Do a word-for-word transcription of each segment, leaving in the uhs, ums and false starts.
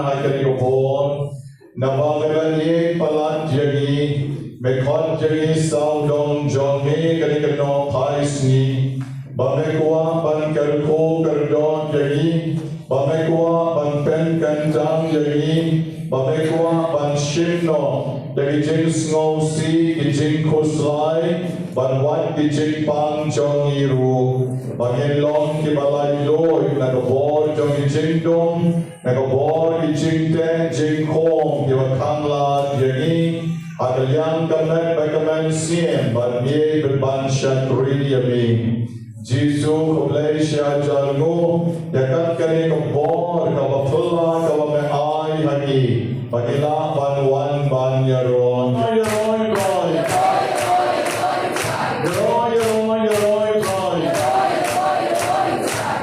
ha kane ka por, naba me la ïeit palat ïa ngi, me khot ïa ngi sawdong jong me kane ka nongphai sngi, ba me kwah ban kyrkhu kyrdot ïa ngi, ba me kwah ban pynkyntang ïa ngi, ba me kwah ban shim noh ïa ki jingsngewsih, ki jingkhuslai, ban wad ki jingpang jong ngi ruh, ba ngin long kiba laitluid na ka bor jong ki jingdum, na ka bor ki jingteh jingkhong kiba khang lad ïa ngi ha ka liang ka met bad ka mynsiem, ban ïeit bad ban shakri ïa me. Jisu, khublei shihajar nguh ïa kat kane ka bor kaba phylla kaba me ai ha ngi, ba ngi lah ban wan ban ïaroh. Ïaroh ïa Trai. Ïaroh, ïaroh, ïaroh ïa Trai.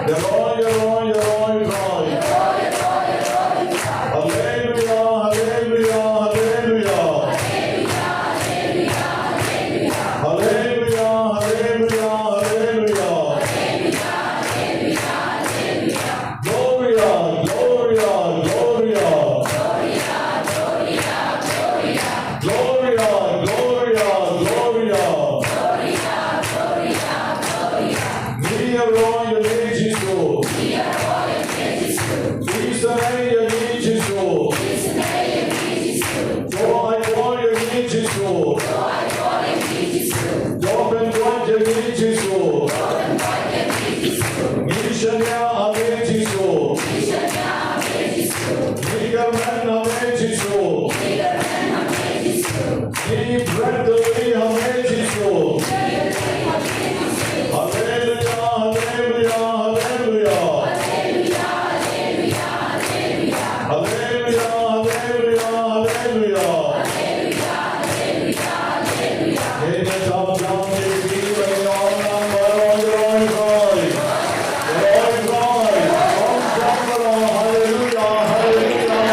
Ïaroh, ïaroh, ïaroh ïa Trai. Haleluia, haleluia, haleluia. Haleluia, haleluia, haleluia. Gloria, gloria, gloria. Gloria, gloria, gloria. Ngi ïaroh ïa me Jisu. Isynei ïa ngi Jisu. To ai bor ïa ngi Jisu. To pynkoit ïa ngi Jisu. Ngi shaniah ha me Jisu. Ngi kyrmen ha me Jisu. Ngi bret kylli ha me Jisu. Haleluia, haleluia, haleluia. Haleluia, haleluia, haleluia. Ngin ïa sngap jam ki, ngin ïa ong lang baroh, ïaroh ïa Trai. Ïaroh ïa Trai. Ong jam baroh, haleluia, haleluia.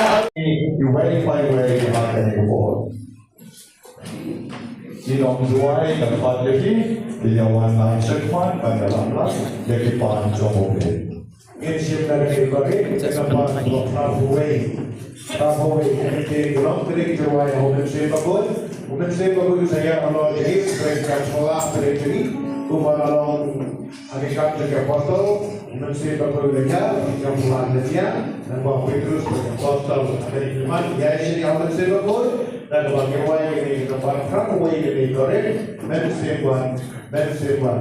Iwei pa iwei ha kane ka por. Ki nongduwai, ngan pat ïa ki, ki ïa wan lang shakhmat, ban ïalam lang ïa ki pan jong U Blei. Ngin shim da kane ka rit, kane ka pan jong U Blei. Kane ka rit ka long ka rit jong U Mynsiem Bakhuid. U Mynsiem Bakhuid u sa ïaid halor jong ngi, u sa ïaid sha la ka rit jong ngi. Kumba la long ha ka kam jong ki apostol, U Mynsiem Bakhuid u la ïaid, u la ïaid, nangba u Petrus u apostol, ha ka rit jong U Mynsiem Bakhuid. Nangba ngi wai kane ka pan, kane ka rit, Mynsiem wan, Mynsiem wan.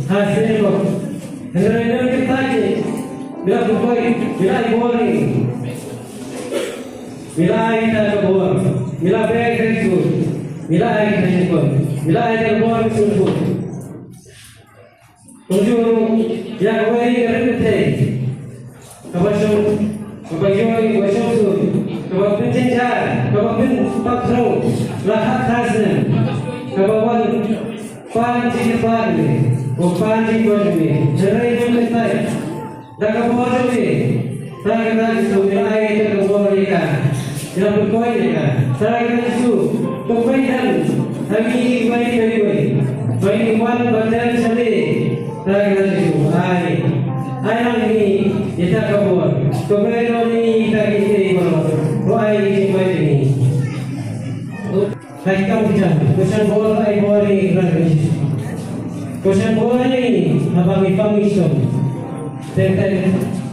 Ha sien ko. Hynrei na ka bynta jong ngi, me la pynkoit, me la ai bor ïa ngi. Me la ai ïa ngi ka bor. Me la beh ka jingkut. Me la ai ka jingkut. Me la ai ka bor ka jingkut. Kumjuh ruh ïa kawei ka ri ka thei. Kaba shong, kaba ïoh, kaba shong sur, kaba pynjynjar, kaba pynpakthrew la khatkhra snem, kaba wan pan jingkyrpad jong me, wan pan jingkyrpad jong me, hynrei jong me tai, da ka bor jong me, da ka bor jong me, ai da ka bor ïa ka. Ïa pynkoit ïa ka. Trai ka Jisu. To pyndonkam ha ngi kiwei pa kiwei. Ba ngin wan ban don sha me. Trai ka Jisu. Ai. Ai ha ngi ïa ka bor. To pyndonkam ïa ka kiwei pa kiwei. To ai ïa ki pa kiwei. Ai kam jam. Ko shan bor ai bor ïa ka Jisu. Ko shan bor ïa ngi haba ngi pang ngi shitom. Teng teng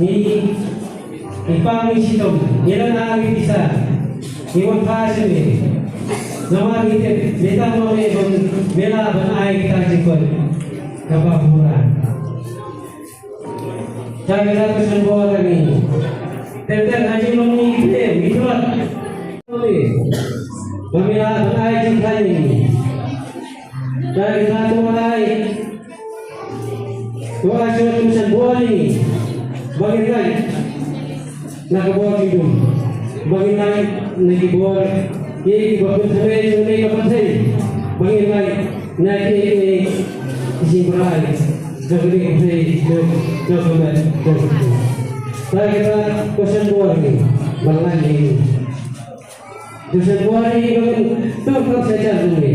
ngi Ngi pang ngi shitom, ngi la nang ngi pisa, ngi wan phai sha me. Namar ngi tip, me tang ma me ban, me lah ban ai kita jingkot kaba pura. Tang ïa ka shan bor ngi. Tep tep ha jinglong ngi tep, ngi tep. Ba me lah ban ai jingkot ngi. Tang ïa ka tu ai. To ai sha ka shan bor ngi. Ba ngin lait na ka bor jingdum. Ba ngin lait na ki bor. Ki ba pynthame jong ka pyrthei. Ba ngin lait na ki, ki, ki jingbarai jong ka pyrthei. Jong, jong ka met, jong ka pyrthei. Ba ngin lait ka shan bor ngi. Ba ngin lait ngi. Joseph Buari, Doctor Sejal Buari.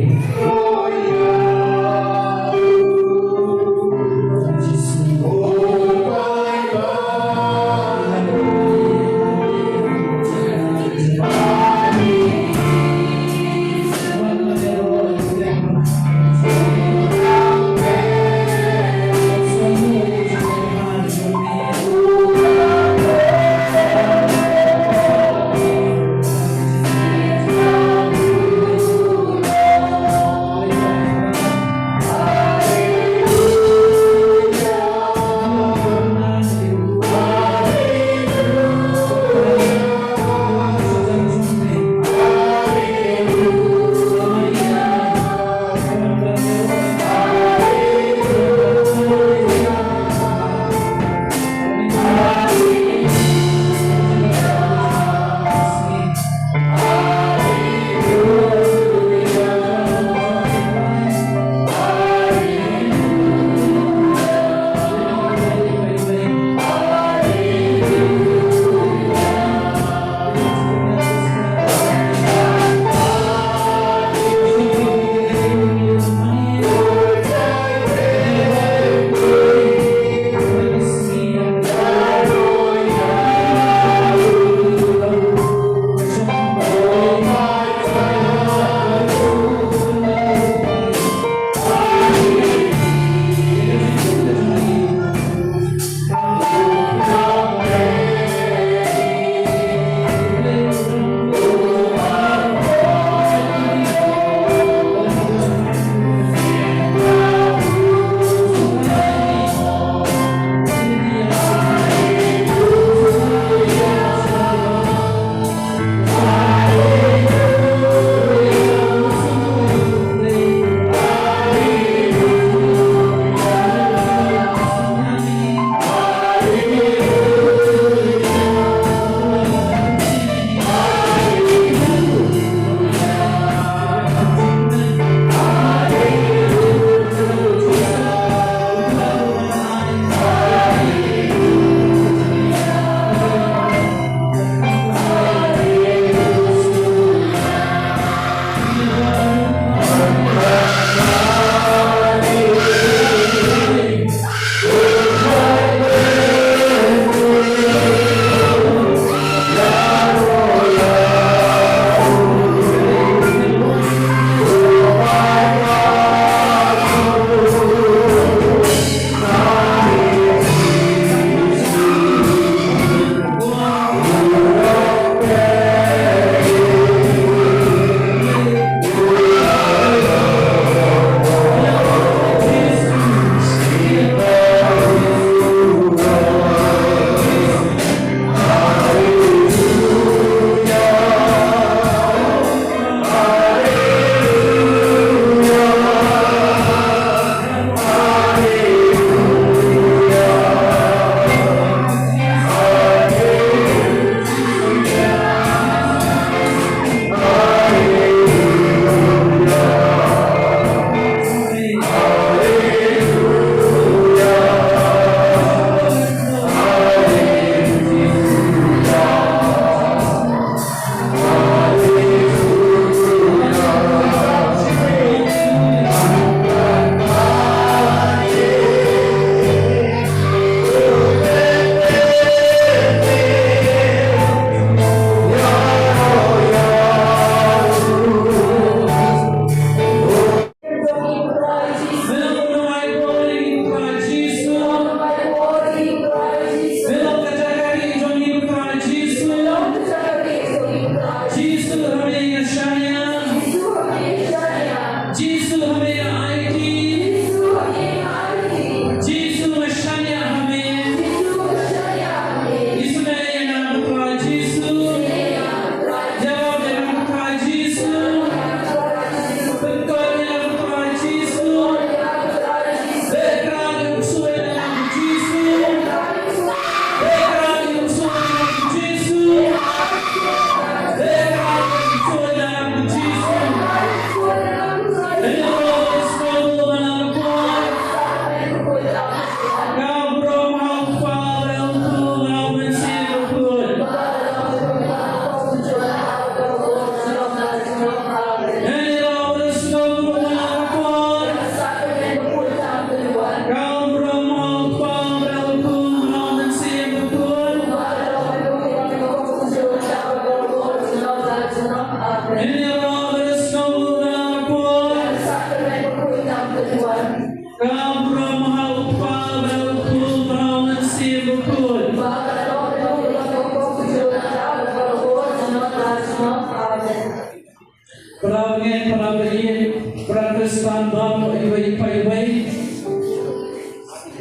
Sngewbha baroh iwei pa iwei.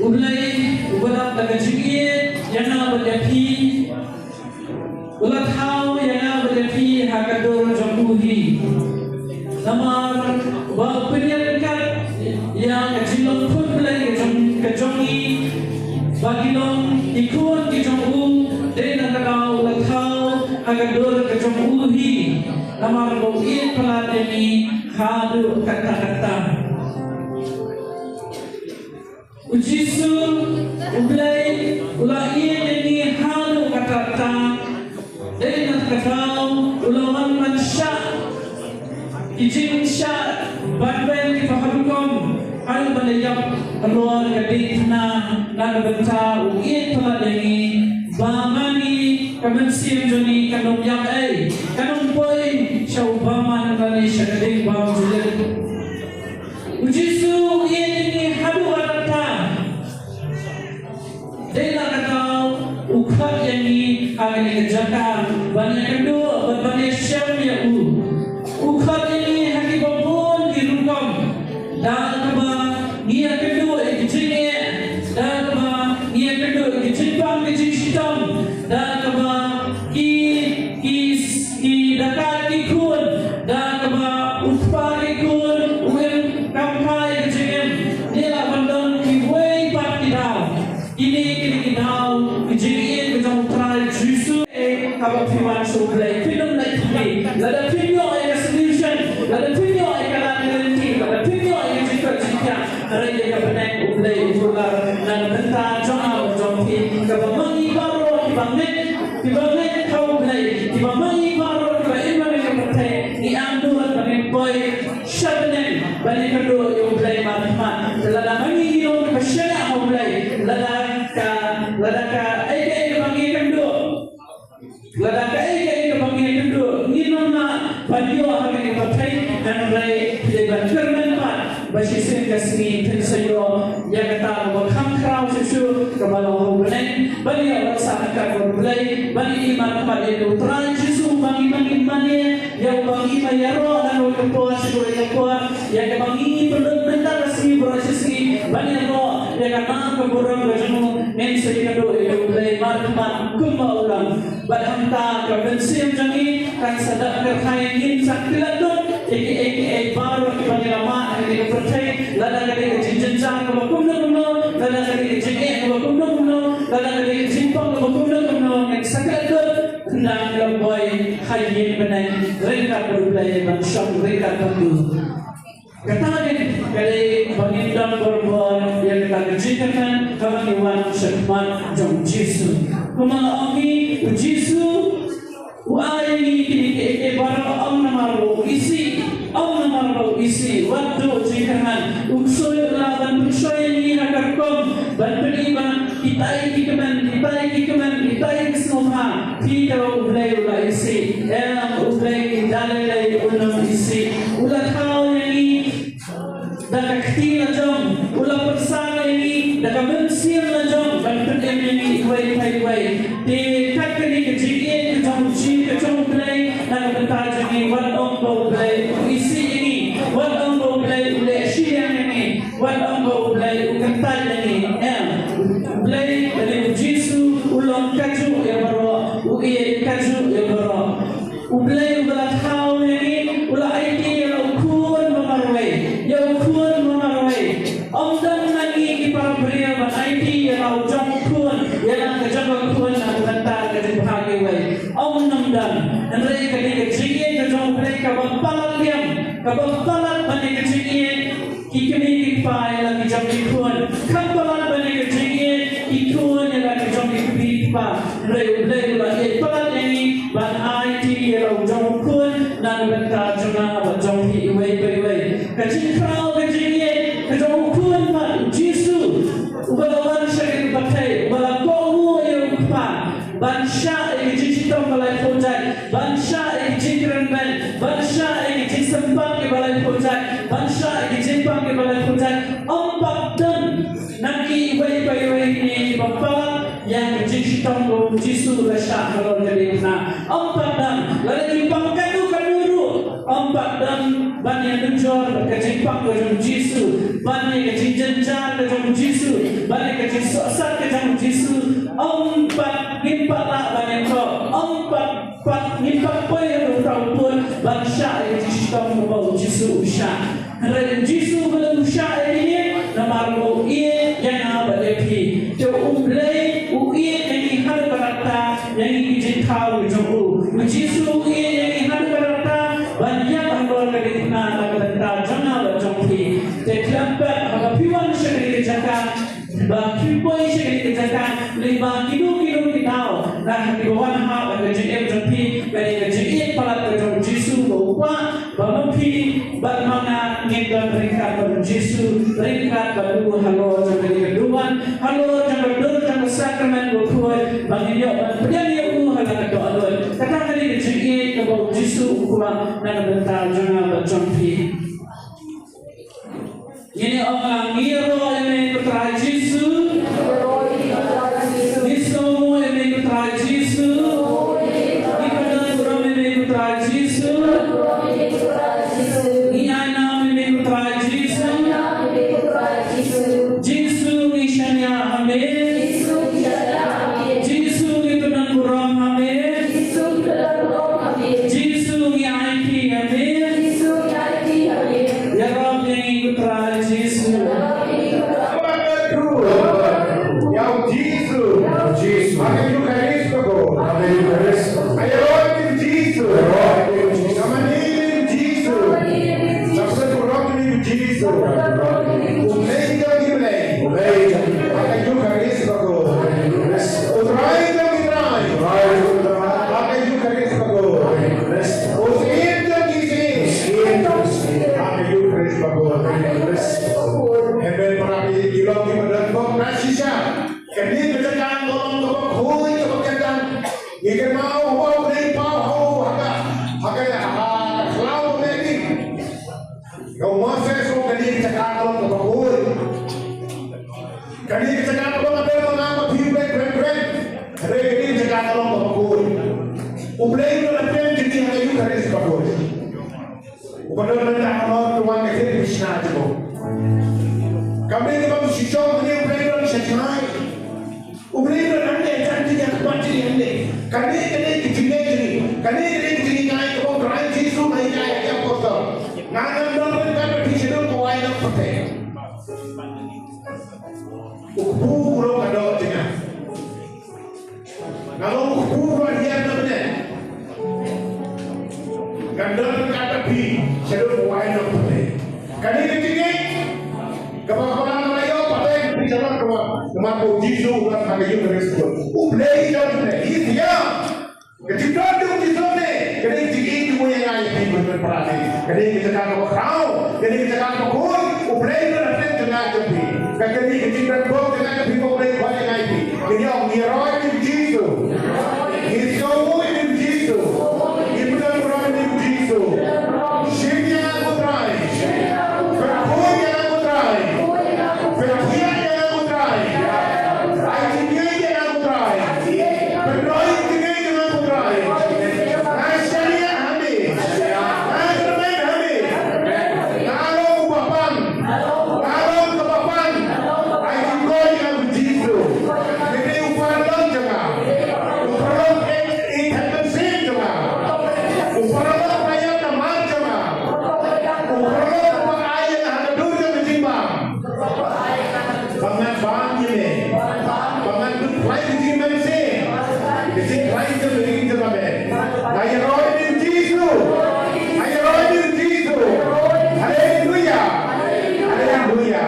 U Blei uba lap da ka jingïeit ïa nga bad ïa phi, u la thaw ïa nga bad ïa phi ha ka dur jong u hi. Namar ba u pynïaid kat ïa ka jinglong khun Blei ka jong, ka jong ngi, ba ki long ki khun ki jong u, dei na kata u la thaw ha ka dur ka jong u hi. Namar ba u ïeit palat ïa ngi haduh katta katta. U Jisu, u Blei u la ïeit ïa ngi haduh katta katta. Dei na kata u la wan ban shah ki jingshah ban wan ki ba ha rukom, haduh ban ïap halor ka diengphna na ka bynta u ïeit palat ïa ngi. Ba ma ngi, ka mynsiem jong ngi kan ym ïap ei, kan ym poi sha u bymman lane sha ka ding bymjulip. U Jisu u ïeit ïa ngi haduh katta katta. Dei na kata u khot ïa ngi ha kane ka jaka ban ïakynduh bad ban ïashem ïa u. U khot ïa ngi ha kiba bun ki rukom. Da kaba ngi ïakynduh ïa ki jingeh, da kaba ngi ïakynduh ïa ki jingpang ki jingshitom, da kaba ki, ki, ki da kat ki khun, da kaba u kpa ki khun u im kam kha ïa ka jingim. Ngi lah ban don kiwei pat ki daw. Kine, kine ki daw ki jingïeit ka jong u Trai Jisu. Haba phi wan sha u Blei, phin ym leit khmih. Lada phin ïoh ïa ka solution, lada phin ïoh ïa ka lad ka lynti, lada phin ïoh ïa ka jingkoit jingkhiah, hynrei ïa ka bneng u Blei u kular na ka bynta jong nga bad jong phi. Kaba ma ngi baroh kiba ngeit, kiba ngeit ha u Blei, kiba ma ngi baroh kiba im ha kane ka pyrthei, ngi angnud ban poi sha bneng ban ïakynduh ïa u Blei markhmat. Te lada ma ngi ngi long kiba shaniah ha u Blei, lada ka, lada kaei kaei kaba ngi ïakynduh, lada kaei kaei kaba ngi ïakynduh ngim lah ban ïoh ha kane ka pyrthei, hynrei phi dei ban kyrmen pat ba shisien ka sngi phin sa ïoh ïa kata kaba kham khraw shuh shuh kaba long ha u bneng, ban ïoh ban sah ryngkat bad u Blei, ban ïoh markhmat ïa u Trai Jisu, ba ngi, ba ngi mane ïa u, ba ngi ïaroh na kawei ka por sha kawei ka por, ïa kaba ngi pynlut mynta ka sngi baroh shi sngi ban ïaroh ïa ka nam ka burom ka jong u. Ngin sa ïakynduh ïa u Blei markhmat kumba u long. Bad hangta ka mynsiem jong ngi kan sa dap kyrhai, ngin sa klet lut ïa kiei kiei baroh kiba ngi la mad ha kane ka pyrthei, lada ka dei ka jingjynjar kaba kumno kumno, lada ka dei ka jingeh kaba kumno kumno, lada ka dei ka jingpang kaba kumno kumno, ngin sa klet lut. Nang la boi ha ïing bneng ryngkat bad u Blei ban shong ryngkat bad u. Kata dei ka dei ba ngin don bor bor ïa kata ka jingkyrmen haba ngi wan sha khmat jong u Jisu. Kumba nga ong hi, u Jisu u ai ïa ngi kine kiei kiei baroh, ym namar ba u isih, ym namar ba u isih, wat duh jingkyrmen. U ksuid u lah ban pynshoi ïa ngi ha ka rukom ban pyni ba kitai ki kmen, kitai ki kmen, kitai ki sngewbha. Phi, tang u Blei u la isih. Em, u Blei da lei lei un ym isih. U la thaw ïa ngi da ka kti la jong, u la pyrsad ïa ngi da ka mynsiem la jong ban pynim ïa ngi iwei pa iwei. Te kat kane ka jingïeit ka jong u, ka jong u Blei na ka bynta jong ngi, wat ong ba u Blei u isih ïa ngi, wat ong ba u Blei u leh shiliang ïa ngi. Wat ong ba u Blei u kyntait ïa ngi, em. U Blei lane u Jisu u long kajuh ïa baroh, u ïeit kajuh ïa baroh. U Blei uba la thaw ïa ngi u la aiti ïa la u khun ba marwei, ïa u khun ba marwei. Ym don na ngi ki para briew ban aiti ïa la u jong u khun, ïa la ka jong ka khun na ka bynta ka jingbha kiwei. Ym, ym don. Hynrei ka dei ka jingïeit ka jong u Blei kaba palat liang, kaba palat ban ïa ka jingïeit ki kmie ki kpa ïa la ki jong ki khun. Kham palat ban ïa ka jingïeit ki khun ïa la ki jong ki kmie ki kpa. Hynrei u Blei u la ïeit palat ïa ngi ban aiti ïa la u jong u khun na ka bynta jong nga bad jong phi iwei pa iwei. Ka jingkhraw ka jingïeit ka jong u khun pat u Jisu, uba la wan sha kane ka pyrthei, uba la kohnguh ïa u Kpa. Ban shah ïa ki jingshitom ba laiphew jait, ban shah ïa ki jingkren beiñ, ban shah ïa ki jingsympat kiba laiphew jait, ban shah ïa ki jingpang kiba laiphew jait. Ym pat don na kiwei pa iwei kiba palat ïa ki jingshitom ba u Jisu u la shah halor ka diengphna. Ym pat don, lada ki pang katno katno ruh, ym pat don ban ïa nujor. ka jingpang ka jong u Jisu, ban ïa ka jingjynjar ka jong u Jisu, ban ïa ka jingsohsat ka jong u Jisu, ym pat, ngim pat lah ban ïathoh, ym pat, pat, ngim pat poi ha uta u pud ban shah ïa ka jingshitom kaba u Jisu u shah. Hynrei u Jisu u la shah ïa kine namar ba u ïeit ïa nga bad ïa phi. Te u Blei u ïeit ïa ngi haduh katta, ïa ngi ki jingthaw jong u. U Jisu u ïeit ïa ngi haduh katta ban ïap halor ka diengphna na ka bynta jong nga bad jong phi. Te khlem pat haba phi wan sha kane ka jaka, ba phi poi sha kane ka jaka, lei ba kino kino ki daw na kiba wan ha ka jingim jong phi, kane ka jingïeit palat ka jong u Jisu ba u kwah ba ma phi bad ma nga ngin don ryngkat bad u Jisu, ryngkat bad u halor jong kane ka duwan, halor jong ka dur jong ka sakramen bakhuid, ba ngin ïoh ban pdiang ïa u ha la ka dohnud. Kata kane ka jingïeit kaba u Jisu u kwah na ka bynta jong nga bad jong phi. Ngin ïa ong lang, ngi ïaroh ïa me ko Trai Jisu. Ngi sngewnguh ïa me ko Trai Jisu. Ngi kyrkhu ïa me ko Trai Jisu. Ngi ai nam ïa me ko Trai Jisu. Jisu ngi shaniah ha me. Jisu ngi kyrkhu ïa me. Jisu ngi ai kti ïa me. Ïarap ïa ngi ko Trai Jisu. Ïa u Jisu. Ïa u Jisu. Ha ka Eukharist ko. Ha ka Eukharist. Ïaroh ïa u Jisu. Ïaroh ïa u Jisu. Ka mane u Jisu. Ka pynurok ïa u Jisu. U Blei jong ngi Blei. U Blei jong ngi. Ha ka Eukharist ko. Ha ka Eukharist. U Trai jong ngi Trai. U Trai jong ngi Trai. Ha ka Eukharist ko. Ha ka Eukharist. U Syiem jong ngi Syiem. U Syiem jong ngi Syiem. Ha ka Eukharist ko. Ha ka Eukharist. Hynrei para bangeit, ki long kiba don bok na shisha. Kane ka jaka ka long kaba khuid kaba kyrdan. Ngi kynmaw haba U Blei u paw ha u ha ka, ha ka, ha ka khlaw ba meh ding. Ïa u Moses u ong kane ka jaka ka long kaba khuid. Kane ka jaka ka long kaba khuid, kaba khuid. Hynrei kane ka jaka ka long kaba khuid. U Blei u la pynjah ïa ka Eukharist kaba khuid. Uba don bynta halor to wan ka khyrdop shna jong u. Kam dei kaba shisha, kane U Blei u don shai shai. U Blei u don hangne, jan jingïakhmat jong ngi hangne. Kane, kane ka jingngeit jong ngi. Kane, kane ka jingngeit kaba U Trai Jisu u la hikai ha ki apostol. Nga ngan don ryngkat bad phi shaduh ba wai nongpyrthei. U kpu u long ka doh jong nga. Nga long u kpu ba hiar na bneng. Ngan don ryngkat bad phi shaduh ba wai nongpyrthei. Kane ka jingngeit kaba ka balang ka la ïoh, pateng phi sha rat ka wan. Namar ba u Jisu u don ha ka Eukharist. U Blei jong U Blei, he is here. Ka jingdon jong u Jisu ne, ka dei ka jingïeit jong u ïa nga ïa phi bun bun para bangeit. Ka dei ka jaka kaba khraw, ka dei ka jaka kaba khuid, U Blei u la pynjah jong nga jong phi. Ka dei ka jingdon bok jong nga jong phi, ba U Blei u khot ïa nga ïa phi. Ngi ïa ong, ngi ïaroh ïa u Jisu. Ngi sngewnguh ïa u Jisu. Ngi pyndonkam ïa u Jisu. Shim ïa nga ko Trai. Pynkhun ïa nga ko Trai. Pynthiah ïa nga ko Trai. Ai jingïeit ïa nga ko Trai. Pynroi jingïeit ïa nga ko Trai. Nga shaniah ha me. Nga kyrmen ha me. Nga long u bapang. Nga long ka bapang. Ai jingkoit ïa nga ko Jisu. Ngi dei u paralok jong nga. U paralok i, i thait mynsiem jong nga. U paralok ba ïap na mar jong nga. U paralok ba ai ïa nga ha ka dur jong ka jingbam. Ba ngan bam ïa me. Ba ngan duk khlaiñ ka jingmynsiem. Ka jingkhlaiñ jong ka ring jong ka me. Nga ïaroh ïa u Jisu. Nga ïaroh ïa u Jisu. Haleluya. Haleluya.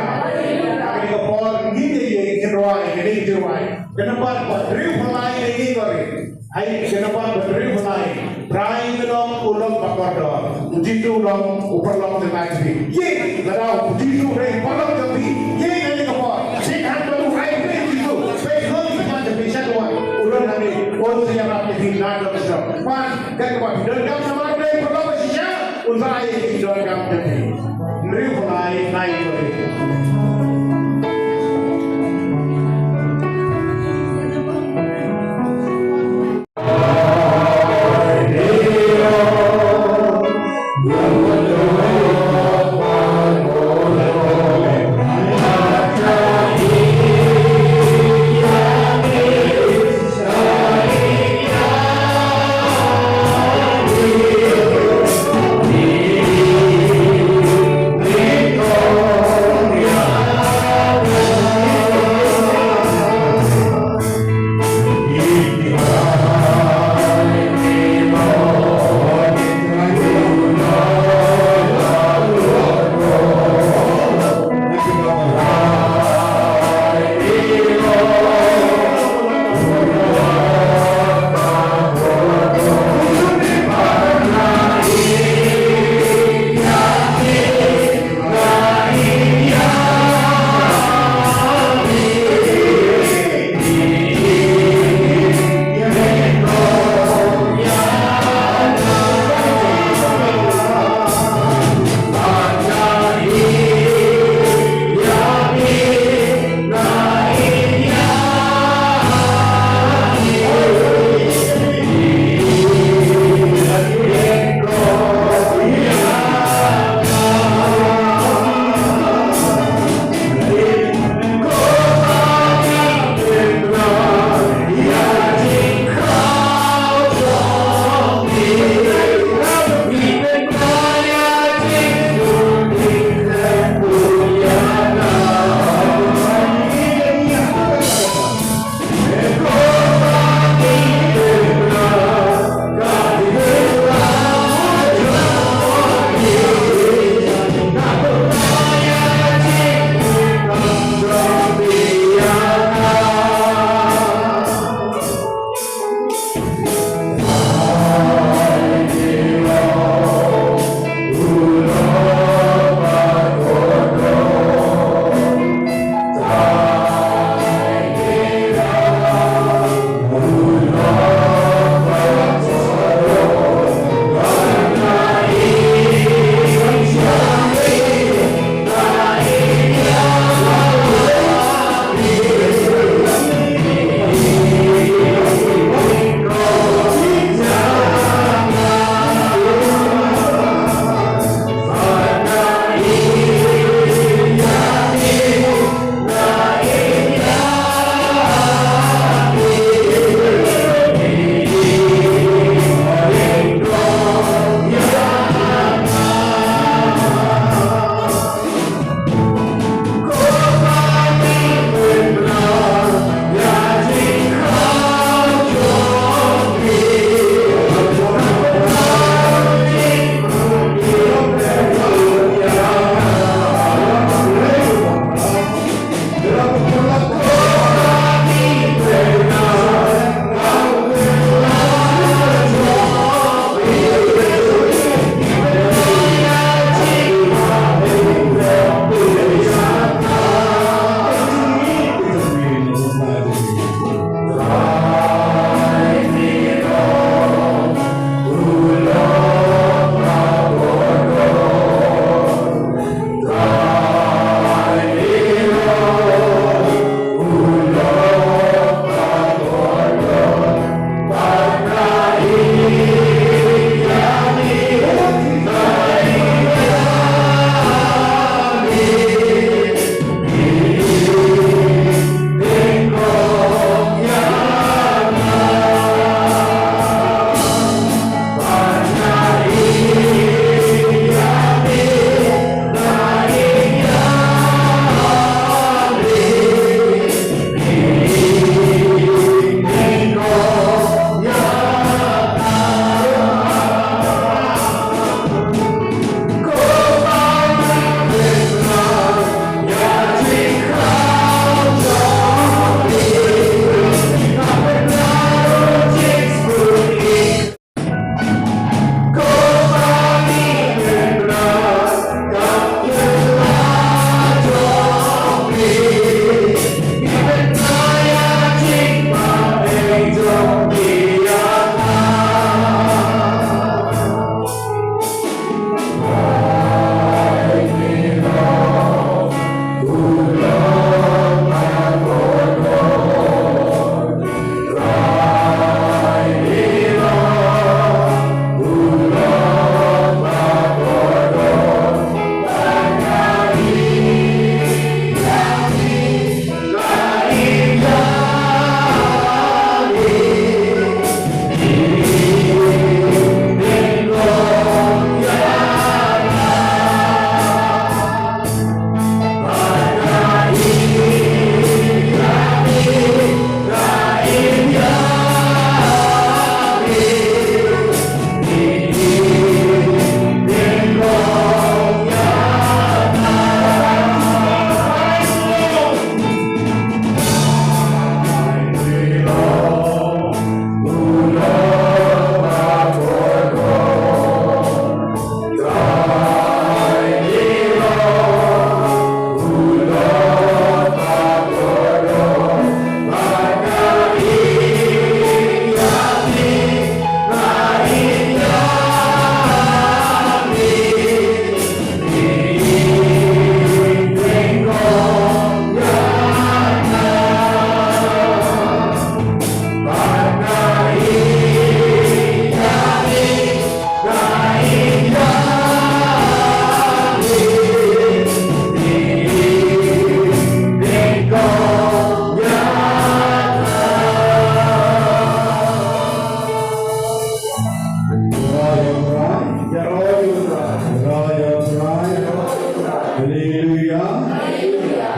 Ha kane ka por ngin ïa ïeng ngin rwai, ngin ïa rwai. Ka nambar ba hynriew phew lai ngin ïa rwai. Hai, ka nambar ba hynriew phew lai. Trai ka long u long ba kordor. U Jisu u long u paralok jong nga jong phi. Ïa, lada u Jisu u dei u paralok jong phi. Ïa, ïa ka por. Sngewthuh ba u ai u Jisu. Peit noh ka jingma jong phi sha ka wan. U don hangne. Un sa ïarap ïa phi na don shnong. Pan, katba phi donkam namar u dei u paralok ba shisha. Un sa ai ïa phi donkam jong phi. Hynriew phew lai, nai phew lai.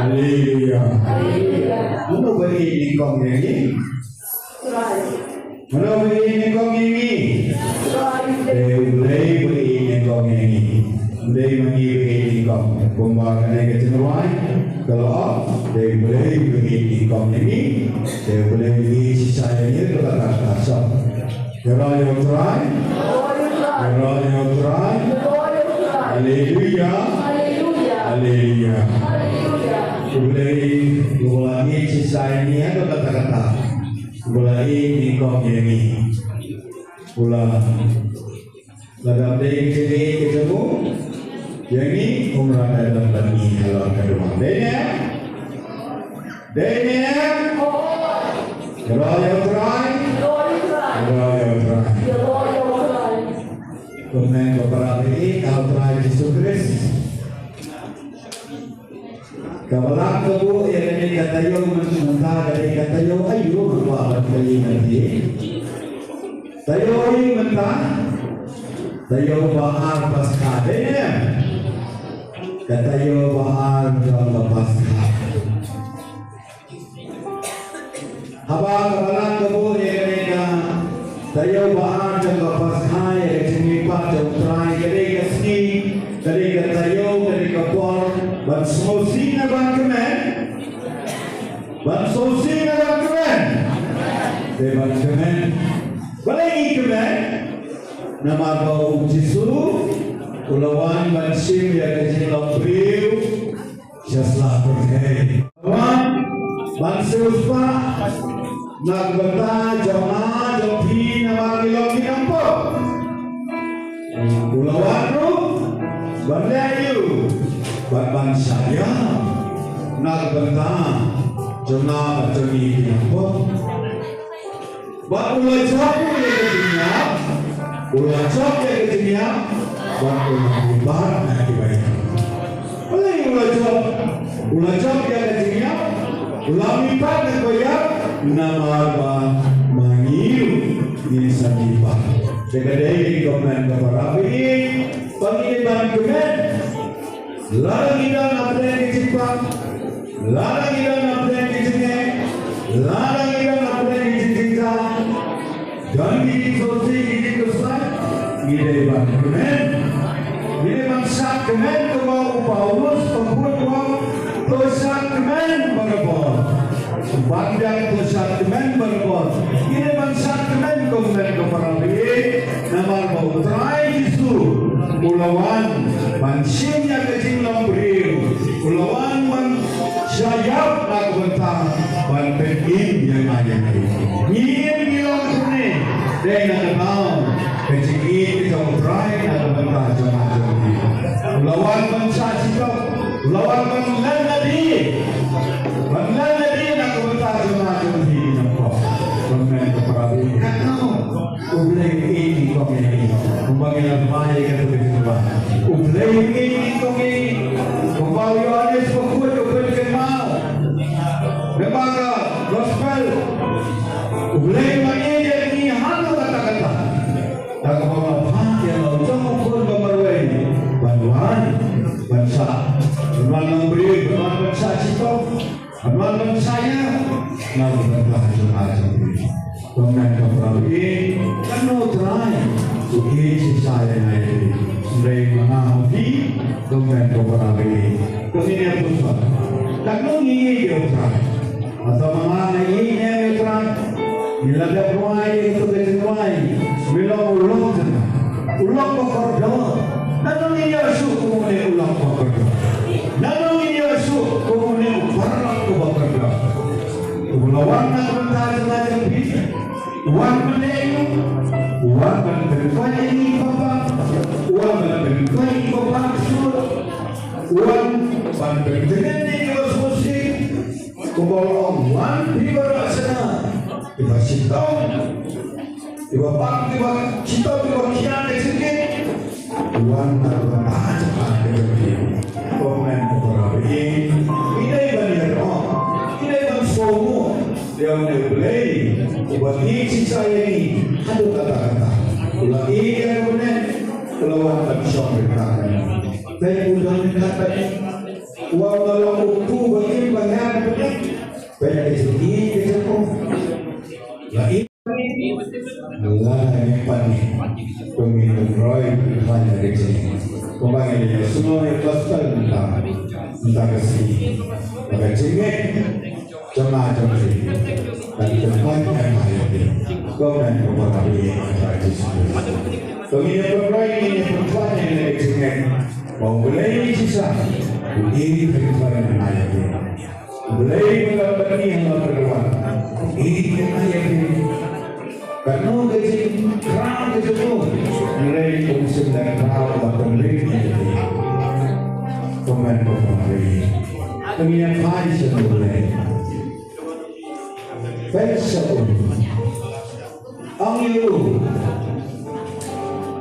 Haleluya. Mano ba ïeit nyngkong ïa ngi? Mano ba ïeit nyngkong ïa ngi? Dei U Blei ba ïeit nyngkong ïa ngi. Dei ma ngi ba ïeit nyngkong. Kumba kane ka jingrwai ka la ong, dei U Blei ba ïeit nyngkong ïa ngi. Dei U Blei ba ïeit shisha ïa ngi, ka la kata shisha. Ïaroh ïa U Trai. Ïaroh ïa U Trai. Haleluya. Haleluya. U Blei uba la ïeit shisha ïa ngi ha kata kata. Uba la ïeit nyngkong ïa ngi. U la, lada dei ka jingïeit ka jong u ïa ngi, um rat da don bad ngi halor ka dohnud. Dei ne? Dei ne? Ïaroh ïa U Trai. Ïaroh ïa U Trai. Kmen ko para bangeit ha U Trai Jisu Khrist. Ka Balang ka buh ïa kane ka taïew mynta, ka dei ka taïew aïu, ba ban kylli na phi. Taïew aïu mynta? Taïew ba ar Paskha, dei ne? Ka taïew ba ar jong ka Paskha. Haba ka Balang ka buh ïa kane ka taïew ba ar jong ka Paskha, ïa ka jingmihpat jong U Trai, ka dei ka sngi, ka dei ka taïew, ka dei ka por ban sngewsih ne ban kmen? Ban sngewsih ne ban kmen? Dei ban kmen. Balei ngi kmen? Namar ba U Jisu u la wan ban shim ïa ka jinglong briew sha sla pyrthei. Wan ban siewspah na ka bynta jong nga jong phi namar ngi long ki nongpop. U la wan ruh ban leh aïu? Ban, ban shah ïap na ka bynta jong nga bad jong phi ki nongpop. Bad u la jop ïa ka jingïap, u la jop ïa ka jingïap, bad u la mihpat na kiba ïap. Balei u la jop? U la jop ïa ka jingïap, u la mihpat na kiba ïap, namar ba ma ngi ruh ngin sa mihpat. Te ka dei ka kmen ka para bangeit, ba ngi dei ban kmen. Lada ngi don hapdeng ka jingpang, lada ngi don hapdeng ka jingeh, lada ngi don hapdeng ka jingjynjar, don ki jingsngewsih, ki jingkhuslai, ngi dei ban kmen. Ngi dei ban shad kmen kumba u Paulus u ong, to shad kmen barabor. Ban dang to shad kmen barabor. Ngi dei ban shad kmen kumne ko para bangeit. Namar ba U Trai Jisu u la wan ban shim ïa ka jinglong briew, u la wan ban shah ïap na ka bynta ban pynim ïa nga ïa phi. Ngi im ngi long kumne dei na ka daw ka jingïeit ka jong U Trai na ka bynta jong nga jong phi. U la wan ban shah shitom, u la wan ban len lade, ban len lade na ka bynta jong nga jong phi ki nongpop. Kmen ko para bangeit. Katno U Blei u ïeit nyngkong ïa ngi. Kumba ngi la phai ïa kato ka jingrwai, U Blei u ïeit nyngkong ïa ngi. Kumba u Ïohannes Bakhuid u pynkynmaw lyngba ka gospel, U Blei u la ïeit ïa ngi haduh katta katta, da kaba u la phah ïa la u jong u khun ba marwei ban wan ban shah, ban wan long briew, ban wan ban shah shitom. Ban wan ban shah ïap na ka bynta jong nga jong phi. Kmen ko para bangeit, katno U Trai u ïeit shisha ïa nga ïa phi. Hynrei ma nga ma phi, kmen ko para bangeit, to ngin ïa pyrshang, katno ngi ïeit ïa U Trai? Hato ma nga nga ïeit ne em ïa U Trai? Ngi la dep rwai ïa kato ka jingrwai, me long u lok jong nga, u lok ba kordor. Nano ngin ïoh shuh kum une u lok ba kordor? Nano ngin ïoh shuh kum une u paralok uba kordor? Uba la wan na ka bynta jong nga jong phi, u wan ban leh aïu? U wan ban pynkoit ïa ngi kiba pang, u wan ban pynkoit ïa ngi kiba pang shuh, u wan ban pyntngen ïa ngi kiba sngewsih. Kumba u la ong, wan phi baroh shana, kiba shitom, kiba pang, kiba shitom, kiba khia ka jingkit. Wan na ka bynta jong nga ka jong phi. Kmen ko para bangeit, ngi dei ban ïaroh, ngi dei ban sngewthuh ïa une U Blei uba ïeit shisha ïa ngi haduh katta katta. U la ïeit ïa ka bneng, u la wan ban shong ryngkat bad ngi. Te u don ryngkat bad ngi. Wa la u kpu ba im ba ngan pynlong. Peit ka jingim ka jong u. La im. La ngan pynlong. Kumne ngan roi pynlong ka jingim. Kumba ngi la ïohsngew ïa ka gospel mynta. Mynta ka sngi. Ba ka jingngeit jong nga jong phi. Kan pynlong ïa nga ïa phi. Kumne ngan pynlong ïa nga ïa phi. Kumne ngan pynlong ïa nga ïa phi. Ba U Blei Jisas u ïeit ha ïa phi. U Blei u la bani ha la pynwan u ïeit ha ïa phi. Katno ka jingkhraw ka jong u. Hynrei um shym da khraw ba pynleit ïa phi. Kumne kumne. Kumne ïa phi sha U Blei. Peit sha u. Ong ïa u.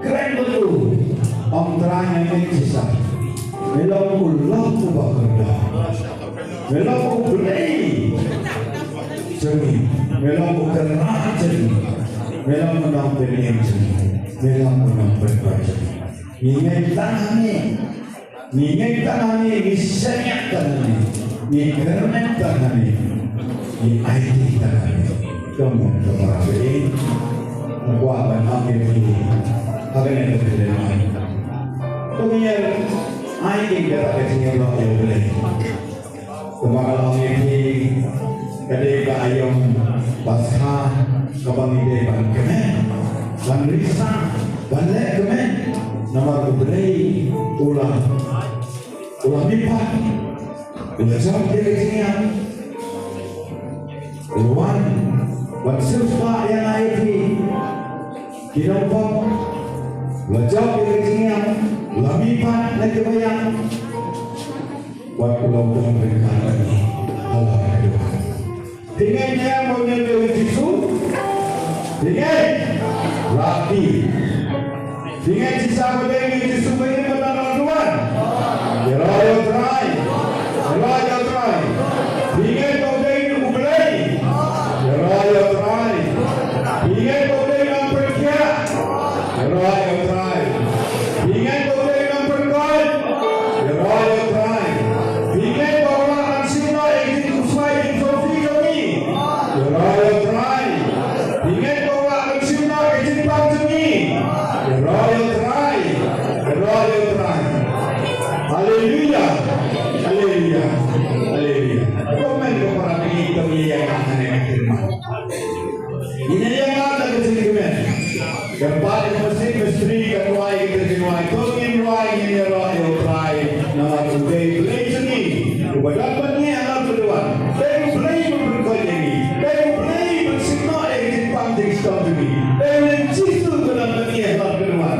Kren bad u. Ong Trai, nga ngeit shisha. Me long u lok uba kordor. Me long u Blei jong ngi. Me long u Kynrad jong ngi. Me long u Nongpynim jong ngi. Me long u Nongpynbeit jong ngi. Ngi ngeit tang ha me. Ngi ngeit tang ha me, ngi shaniah tang ha me, ngi kyrmen tang ha me, ngi aiti tang ha me. Kumne ka para baiing. Nga kwah ban ong ïa phi ha kane ka khyllipmat. To ngin ïa aiti kata ka jingïaroh ïa U Blei. Kumba nga la ong ïa phi, ka dei ka aïom paskha kaba ngi dei ban kmen, ban risa, ban leh kmen. Namar U Blei u la, u la mihpat, u la jop ïa ka jingïap, u la wan ban sngewsih ïa nga ïa phi. Ki nongpop, u la jop ïa ka jingïap, u la mihpat na kiba ïap. Wat u la don ryngkat bad ngi ha la ka duwan. Phi ngeit ne em ba u dei u Jisu? Phi ngeit? Lap ki. Phi ngeit shisha ba u dei u Jisu ba im bad ngi ha la ka duwan? Ïaroh ïa U Trai. Ïaroh ïa U Trai. Phi ngeit ba u dei U Blei? Ïaroh ïa U Trai. Phi ngeit ba u dei u nongpynkhiah? Ïaroh ïa U Trai. Phi ngeit ba u dei u nongpynkoit? Ïaroh ïa U Trai. Phi ngeit ba u lah ban shim noh ïa ka jingkhuslai jingsngewsih jong ngi? Ïaroh ïa U Trai. Phi ngeit ba u lah ban shim noh ïa ka jingpang jong ngi? Ïaroh ïa U Trai. Ïaroh ïa U Trai. Haleluya. Haleluya. Haleluya. Kumne ko para baiing, to ngin ïa ïaroh hangne ha kane ka khyllipmat. Ngin ïa ïaroh da ka jingkmen. Kyrpad ïa ka masi mistri kan rwai ïa ka jingduwai. To ngin rwai, ngin ïaroh ïa U Trai. Namar u dei U Blei jong ngi uba don bad ngi ha la ka duwan. Dei U Blei uba pynkoit ïa ngi. Dei U Blei uba shim noh ïa ka jingpang jingshitom jong ngi. Dei U Jisu uba don bad ngi ha la ka duwan.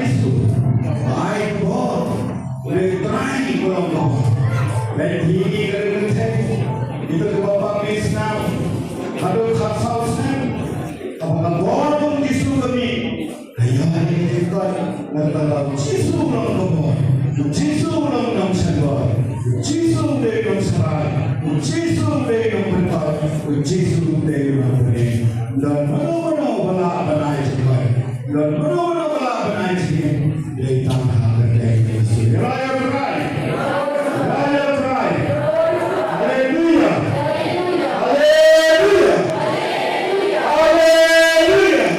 Jisu, ai bor, le trai ko long ko. Len hi ni ka len te, ito ko bapa mi snam, haduh khat saw snam, apa ka bor jong Jisu ka mih, ka ïa ni ka ïa, ngan kata Jisu long ko bor, Jisu long nongshonbor, Jisu dei nongshakri, Jisu dei nongpynpaw, Jisu dei nongpynpaw. Dan mano mano ba lah ban ai jingkhuslai. Don mano mano ba lah ban ai jingim, dei tang ha kyrteng Jisu. Ïaroh ïa U Trai. Ïaroh ïa U Trai. Haleluia. Haleluia. Haleluia.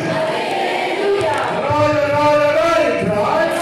Ïaroh, ïaroh, ïaroh ïa U Trai.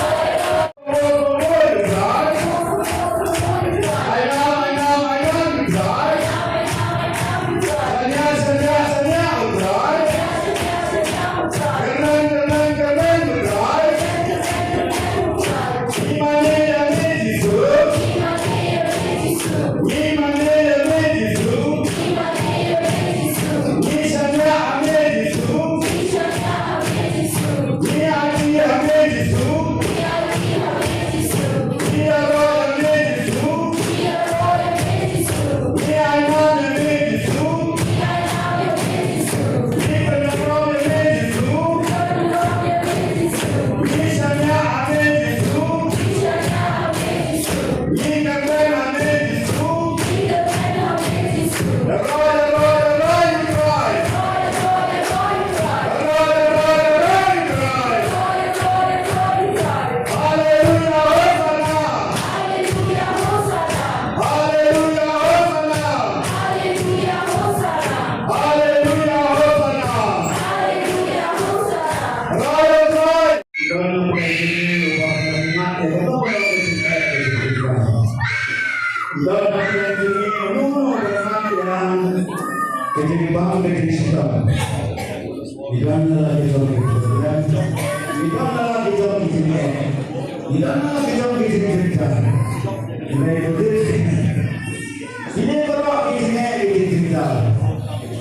Kine baroh ki jingeh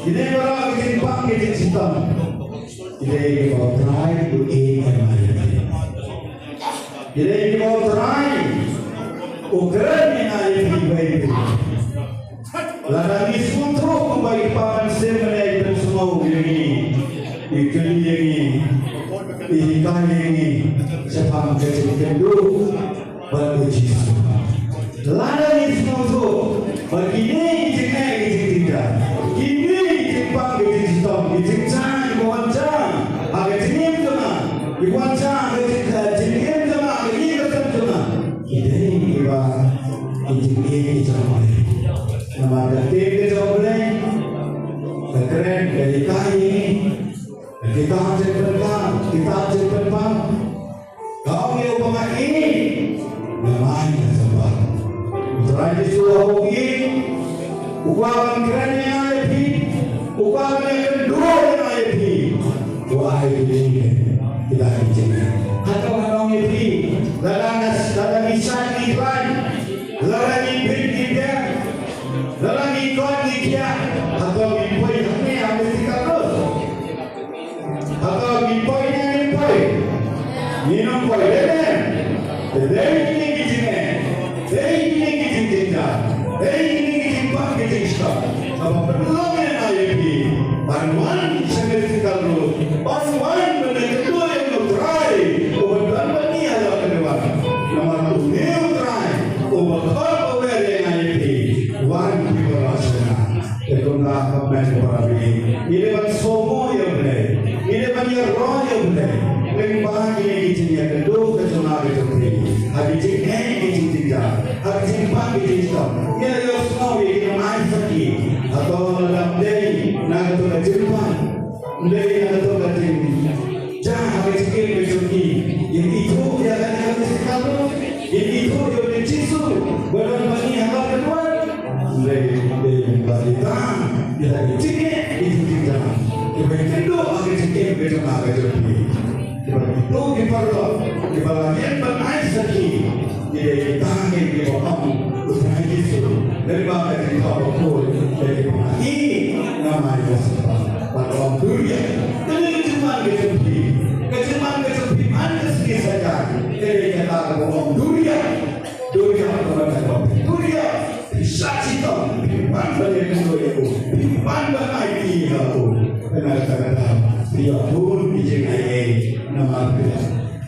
ki jingpang ki jingshitom. Ki dei kiba U Trai u ïeit ïa ngi. Ki dei kiba U Trai u kren ïa ngi, ïa phi, ïa phi. Lada ngi sngewthuh kumba i kpa mynsiem mynne i pynsngew ïa ngi, i kylli ïa ngi, i hikai ïa ngi shaphang ka jingkynduh bad U Jisu. Lada ngi sngewthuh ba kine ki jingeh ki jingtynjuh, kine ki jingpang ki jingshitom, ki jingjia kiba wan jia ha ka jingim jong nga, kiba wan jia ha ka jing-, ka jingim jong nga, ha ka ïing ka sem jong nga, ki dei kiba ki jingeh ki jong U Blei. Namar ka ktien ka jong U Blei ka kren, ka hikai ïa ngi. Ka kitab Jingpynpaw, kitab Jingpynpaw. Ka ong ïa u ba nga ïeit, nga ai ka jingpang. U Trai Jisu u ïeit, u kwah ban kren ïa nga ïa phi, u kwah ban ïakynduh ïa nga ïa phi. U ai ïa ngi kita ki jingeh. Hato nga ong ïa phi, lada ngi, lada ngi shait ngi khlaiñ, lada ngi bit ngi biang, lada ngi koit ngi khiah, hato ngi poi hangne ha Mystical Road? Hato ngi poi ne ngim poi? Ngim poi, dei ne? Te dei kine ki jingeh, dei kine ki jingjynjar, dei kine ki jingpang ki jingshitom, kaba pynlong ïa nga ïa phi ban wan sha Mystical Road, ban wan ban ïakynduh ïa U Trai uba don bad ngi ha la ka dewar. Namar une U Trai uba khot ba wer ïa nga ïa phi, wan phi baroh sha nga. Te kumta, khublei para bangeit, ngi dei ban sngewbha ïa U Blei, ngi dei ban ïaroh ïa U Blei lyngba kine ki jingïakynduh ka jong nga ka jong phi ha ki jingeh ki jingjynjar, ha ki jingpang ki jingshitom. Ngi la ïohsngew ïa ki nongaiñ sakhi. Hato lada ym dei na kato ka jingpang, ym dei na kato ka jing- Jia ha ka jingim ka jong ki, ngin ithuh ïa kane ka Mystical Road, ngin ithuh ïa u Jisu ba don bad ngi ha la ka dewar. Hynrei dei ba ki tang ïa ki jingeh ki jingjynjar kiba ïakynduh ha ka jingim ka jong nga ka jong phi. Kiba ithuh, kiba paralok, kiba la ïeng ban ai sakhi. Ki dei kita kiba ong, U Trai Jisu, lyngba ka jingthoh bakhuid, ïa kiba nga ïeit, nga ai ka jingpang. Bad ong, to ïa kane ka jingman ka jong phi, ka jingman ka jong phi man ka sngi Saja, ïa kata ka ba ong duriap, duriap ka mut ka ba duriap. Phi shah shitom, phi pan ban ïakynduh ïa u, phi pan ban aiti ha u. Kane ka kata, phi ïoh bun ki jingai ei, namar phi la,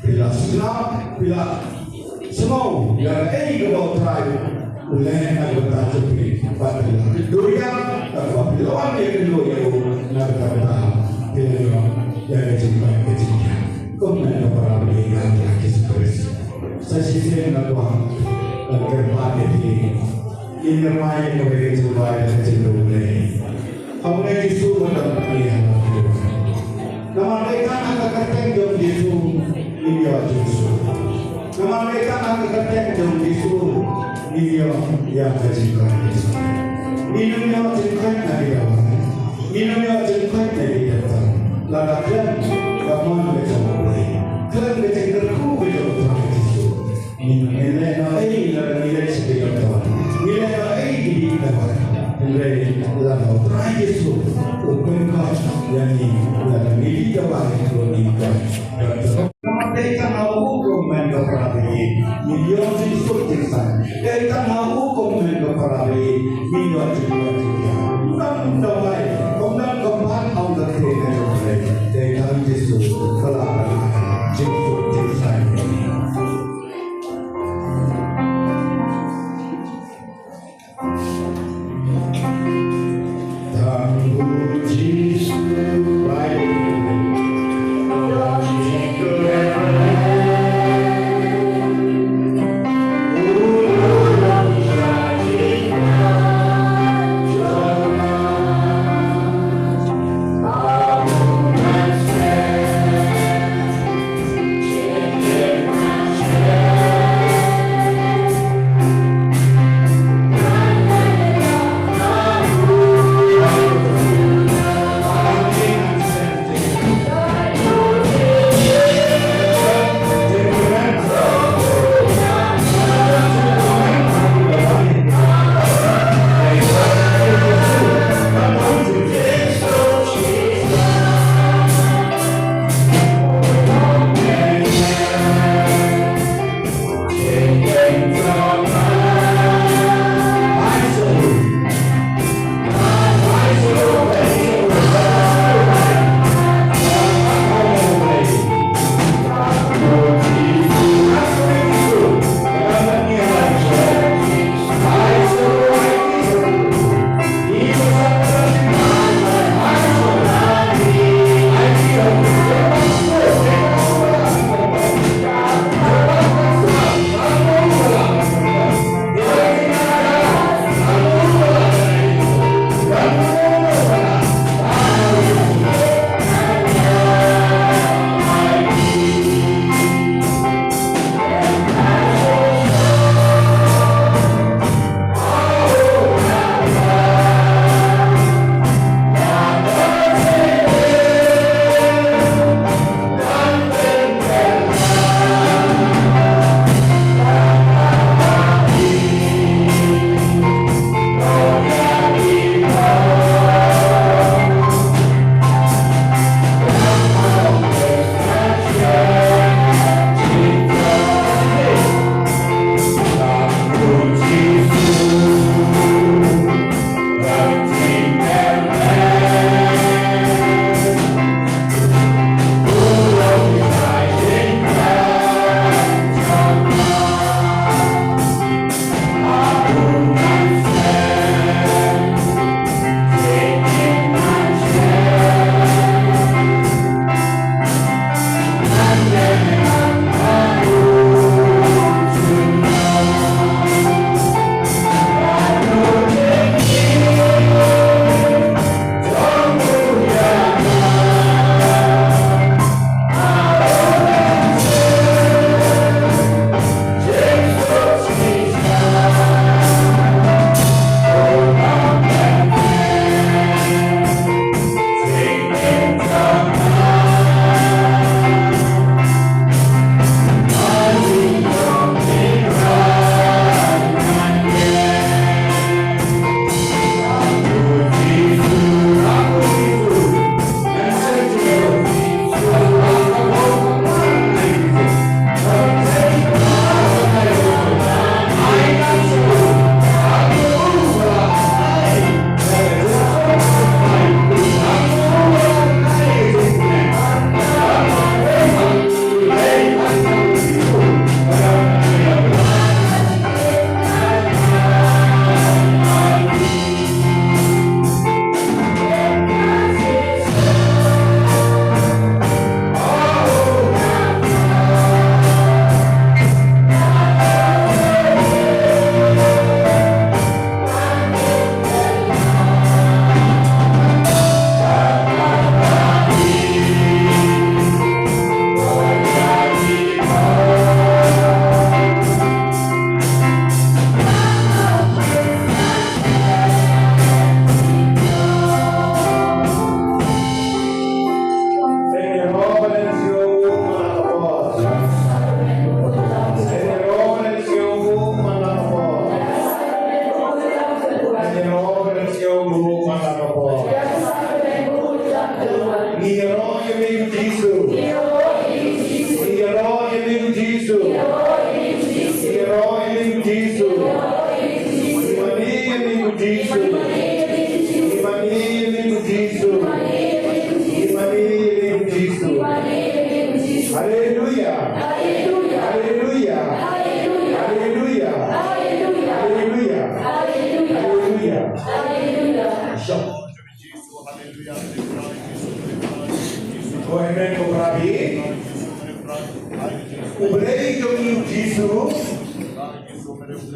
phi la sngap, phi la sngew ïa kaei kaba U Trai u leh na ka bynta jong phi. Bad phi la duriap, kaba phi la wan ïakynduh ïa u na ka bynta, phi la ïoh ïa ka jingkoit ka jingkhiah. Kumne ka para bangeit ha U Trai Jisu Khrist. Sa shisien nga kwah ban kyrpad ïa phi. Ngin ïa rwai ïa kawei ka jingrwai da ka jingduwai. Haba u Jisu u ba don ha ka liang. Namar dei tang ha ka kyrteng jong u Jisu ngin ïoh jingsuk. Namar dei tang ha ka kyrteng jong u Jisu ngin ïoh ïa ka jingkoit. Ngin ym ïoh jingkoit na ki dawai. Ngin ym ïoh jingkoit na ki dawai. Lada khlem ka mon ka jong U Blei, khlem ka jingkyrkhu ka jong U Trai Jisu. Ngin, ngin leh noh ei lada ngi leit sha ki doktor? Ngin leh noh ei ki dih dawai? Hynrei lada U Trai Jisu u pynkoit ïa ngi, lada ngi dih dawai ruh ngin koit. Namar dei tang ha u kum men ka para bangeit ngin ïoh jingsuk jingsaiñ. Dei tang ha u kum men ka para bangeit ngin ïoh jingkoit jingkhiah. Ym don dawai, ym don kynphad, ym don kynphad. Dei tang Jisu ka la ban ai jingsuk jingsaiñ.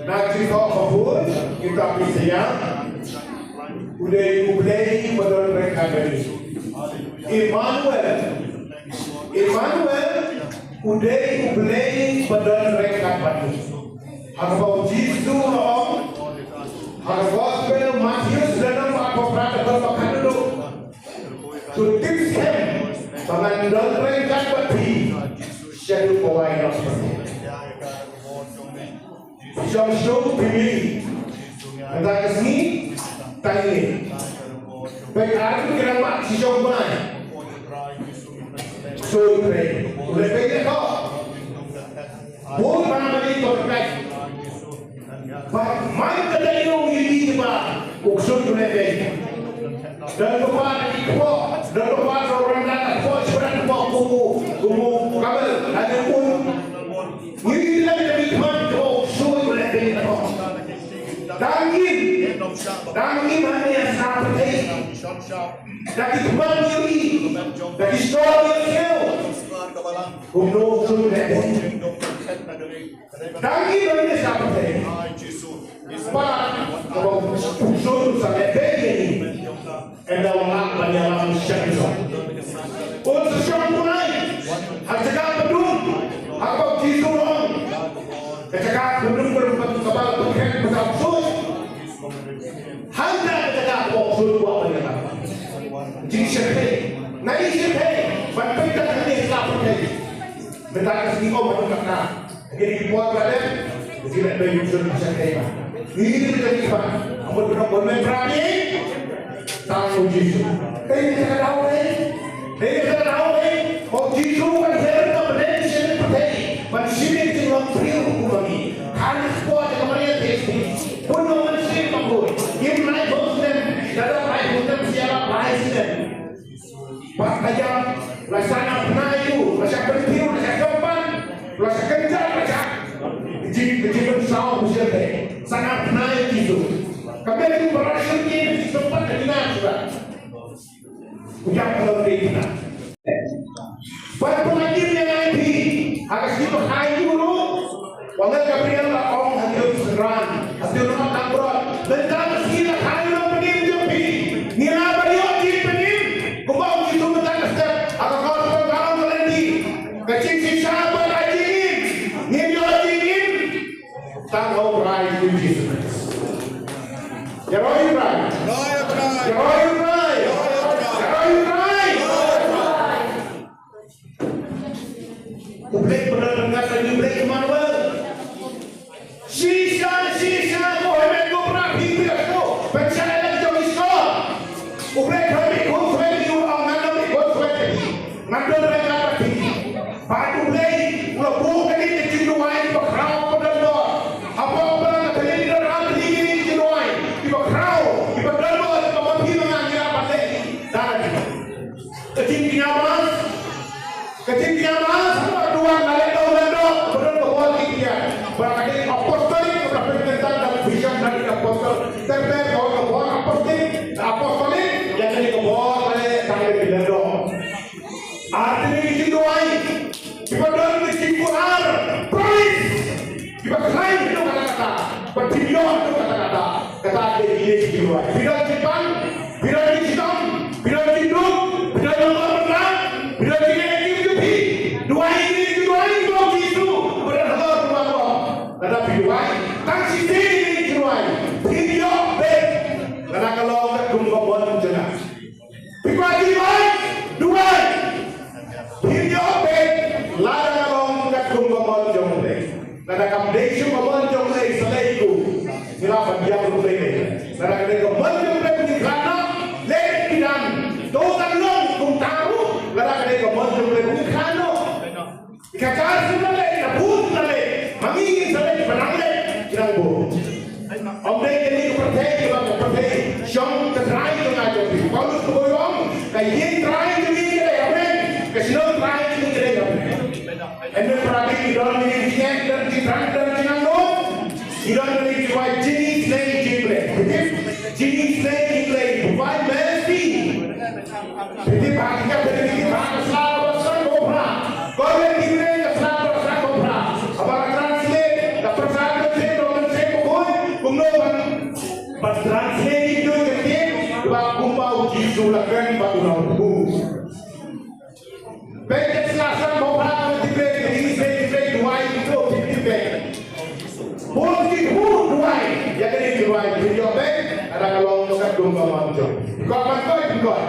Na ki thoh ba bun kita ki sayang, u dei U Blei ba don ryngkat bad ngi. Immanuel, Immanuel, u dei U Blei ba don ryngkat bad ngi. Ha kaba u Jisu u la ong ha ka Gospel Mathaios lynnong ba arphew phra, dkhot ba khatduh. To tip skhem ba ngan don ryngkat bad phi shaduh ba wai noh. Shisha shisha phi mih. Mynta ka sngi, tang ine. Peit ar ki nang mad shisha bnai. Shisha phi. U leh peit ïa ka. Bun ba ngi to peit. Ba man ka dei ïa u ïa ki ba u ksuid u leh beiñ. Don ba ba ki kpoh, don ba ba ro rang da kpoh, shuwa kpoh kumu, kumu kabel, da ne un. Ngi leh da ki man ko u ksuid u leh beiñ ko. Dang im, dang im ha ne sa pyrthei. Da ki man ïa ki, da ki stor ïa ki. Kumno u ksuid u leh beiñ. Dang ïa don ne sa pyrthei. Ba kaba u ksuid u sa leh beiñ ïa ngi. Ynda u lah ban ïalam sha ki sor. Un sa shong kumne ha jaka ba dum. Ha kaba u Jisu u ong, ka jaka ba dum, kaba kaba kaba ksuid. Hangta ka jaka kaba u ksuid u kwah ban ïalam. Jingsheptieng. Ngi sheptieng ban pynjah hangne sa pyrthei. Mynta ka sngi, ko ba dum ka. Kine ki por ba dei, ki leh beiñ u ksuid sha ka. Ngi ki leh beiñ ba. Amut ba dei ban mem pra ni. Tang u Jisu. Dei ka daw dei. Dei ka daw dei. U Jisu ban her ka bneng sha pyrthei. Ban shim ïa ka jinglong briew kum ma ngi. Kane ka por ka Maria Theisotti. Bun nongwan shim ka bun. Im lai bun snem. Lada lai bun snem, sia lai bun snem. Bad ka ïa, la shah na pnai u, la shah pynthiew, la shah kyrpad, la shah kynjat, la shah. Ka jing, ka jingpynsaw u shyrkhei. Shah na pnai u Jisu. Ka met u ba rashun ki, ka jingpynsaw ka jingpynsaw. U ïap ka long dei pynsaw. Bad pynlait ïa ngi phi, ha ka sngi ba khaïi u ruh. Wa ngan Gabriel la ong ha ki synran, ha ki synran Nangbrot. Mynta ka sngi la kha ïa u nongpynim jong phi. Ngi la ba ïoh jingpynim. Kumba u Jisu mynta ka step ha ka gospel ka ong ka lynti. Ka jingshisha ba la jingim. Ngin ïoh jingim tang ha u Trai u Jisu Khrist. Ïaroh ïa u Trai. Ïaroh ïa u Trai. Ïaroh ïa u Trai. U Blei pynlong ryngkat bad ngi, U Blei Immanuel. Shisha, shisha, ko hynmen ko para phi phi ko. Pynshai lang jong i sngewbha. U Blei pynlong ryngkat bad ngi, u ong ngan pynlong ryngkat bad phi. Ngan don ryngkat bad phi. Bad U Blei u la buh kane ka jingduwai ba khraw ba don bor. Hapoh ba ka thylliej don ar tylli ki jingduwai kiba khraw, kiba don bor, kiba ma phi ma nga ngi lah ban leh. Ka jingkñia mass, ka jingkñia mass, ba duwan la leh dong leh dong, ba don ka bor ki kñia. Ba ka dei apostolic, ka pynkyntang da vision da ka apostol. Ter ter ka bor apostolic, apostolic, ïa ka dei ka bor ba leh tang leh dong. Ar tylli ki jingduwai, kiba don ki jingkular, promise. Kiba khlaiñ haduh katta katta, ba phin ïoh haduh katta katta. Kata ka dei kine ki jingduwai. Phi don jingpang, phi don jingshitom, phi don jingduk, phi don jingmong bylla, phi don jingeh jong phi. Duwai kine ki duwai jong u Jisu, ba don halor duwai. Lada phi duwai tang shisien kine ki duwai, phin ïoh beit. Lada ka long katkum ka mon jong nga. Phi kwah duwai, duwai. Phin ïoh beit lada ka long katkum ka mon jong U Blei. Lada kam dei shuh ka mon jong U Blei, sa lei ko. Ngi lah ban ïap U Blei. Lada ka dei ka mon jong U Blei, ngi khlad noh, leh phi dang. To kan long kumta ruh, lada ka dei ka mon jong U Blei, ngi khlad noh. Ka kar sum la leh, ka bun la leh, ma ngi ngin sa leh, ba nang leh, ki nang bun. Ym dei kane ka pyrthei, kaba ka pyrthei shong ka trai jong nga jong phi. Paulus ka ong, ka ïing trai jong ngi ka dei ha bneng, ka shnong trai jong ngi ka dei ha bneng. Hynrei para ngi don ngi jingeh, don jingthrang, don jingnang bun. Ngi don ngi jingwai jingïeit, jingïeit Blei. Phi tip, jingïeit Blei, provide mercy. Phi tip ba ki ka phi tip ba ka sla ba sla ko phra. Ko le ki ne ka sla ba sla ko phra. Aba ka translate Duwai, phi ïoh beit, lada ka long ka dum ka mon jong. Phi kwah ban koit, phi koit.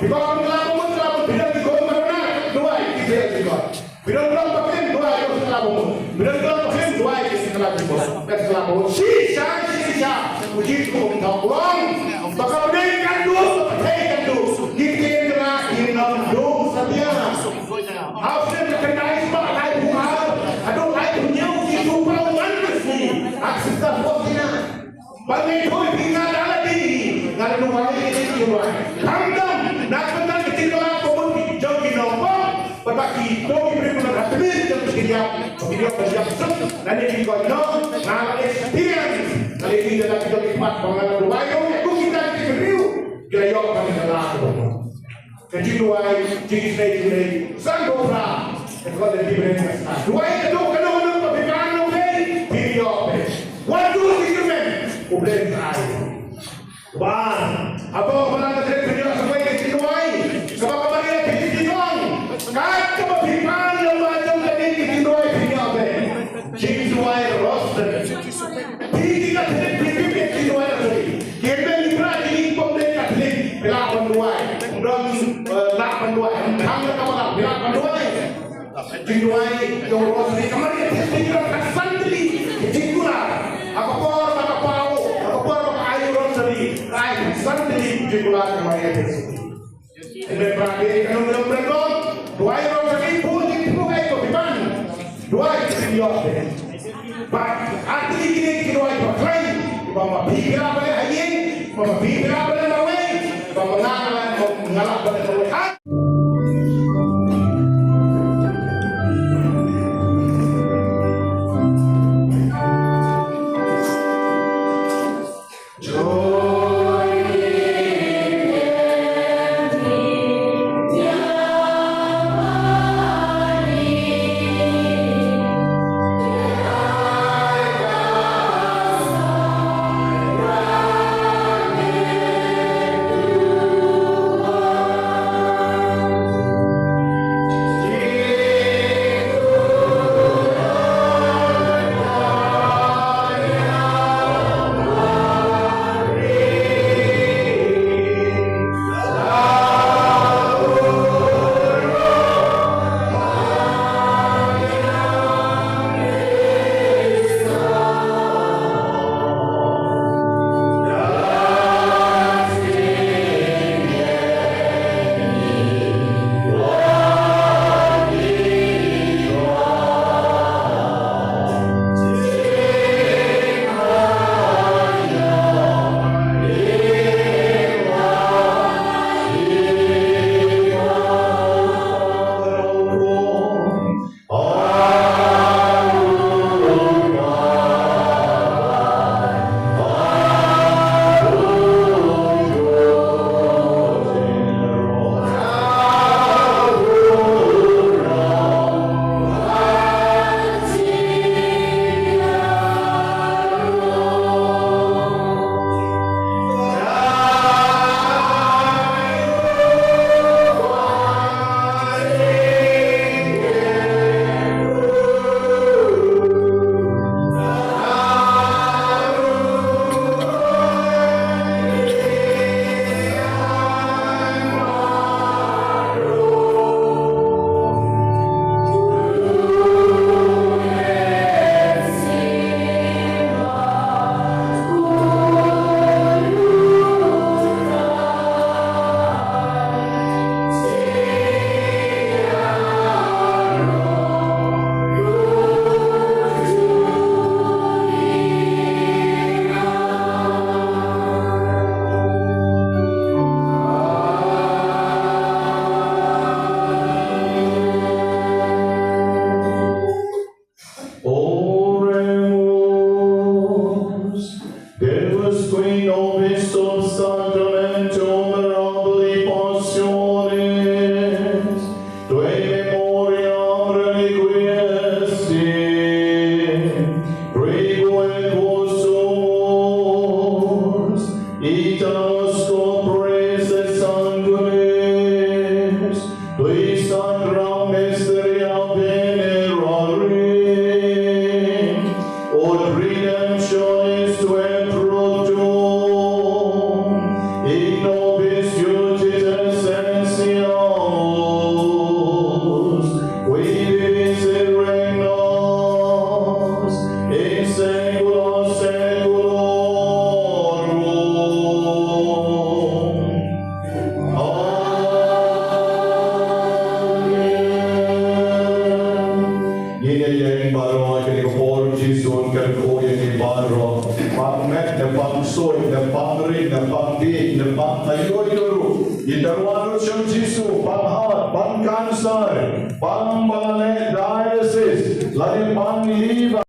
Phi kwah ban kylla bamut, kylla bamut, phi don ki kum corona, duwai, ki sel phi koit. Phi don long baklim, duwai, ki kylla bamut. Phi don long baklim, duwai, ki kylla bamut. Ki kylla bamut. Shisha, shisha. U Jisu um thok long. Ba ka pdeng kan duh, ba ka pdeng kan duh. Ki ktien jong nga, ki nongdum satia. Hapdeng ka khyndai spah laiphew ar, haduh laiphew hynñiew, ki shu paw man ka sngi. Ak sista Faustina. Ba ngi thui phi nga da la di, nga la duwai ïa ki duwai. Khamtam, na ka bynta ka jingkylla bamut jong ki nongpop, bad ba ki to ki briew na ka tbit jong ki diap, ki diap jong suk, na ne ki koit noh, nga la experience, nga la ïohi da la ki jong ki pat, ba nga la duwai ïa ki kita ki briew, ki la ïoh ban kylla bamut. Ka jingduwai, jingisynei, jingisynei, san ko pra, ka duwai ka dei ka duwai ka dei ka dei ka dei ka dei ka dei ka dei. What do you recommend? U Blei ai. Ba, aba ka balang ka dei ka dei ka dei ka dei ka dei. Kaba ka balang ka dei ka dei. Kat kaba phi pan lem ba jong ka dei ka dei ka dei ka dei. Jingduwai rosary. Phi ki Katholik, phi ki, phi ki duwai rosary. Ki hynmen ki para ki pom dei Katholik, phi lah ban duwai. Don, eh, lah ban duwai. Kham da ka balang, phi lah ban duwai. Jingduwai jong rosary, ka Maria Theisotti ka san tylli ki jingkular. Ha ka por ba ka paw, ha ka por ba ka ai rosary, ka ai san tylli ki jingkular ka Maria Theisotti. Hynrei ba dei ka nongrim ryngkot, duwai rosary, buh jingthmu ïa ko phi pan. Duwai ki ïoh te. Ba artylli kine ki duwai ba khlaiñ, ba ma phi phi lah ban leh ha ïing, ba ma phi phi lah ban leh marwei, ba ma nga nga lah, nga lah ban leh marwei. Kyrkhu ïa ngi baroh, pang met ne pang soi ne pang rit ne pang bieit ne pang aïu aïu ruh. Ïa ka rwai ruh sha Jisu, pang heart, pang cancer, pang ba la leh dialysis, lane pang liver.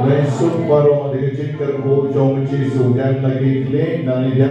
Lei suk baroh da ka jingkyrkhu jong u Jisu, dang lagi klik, nang ïa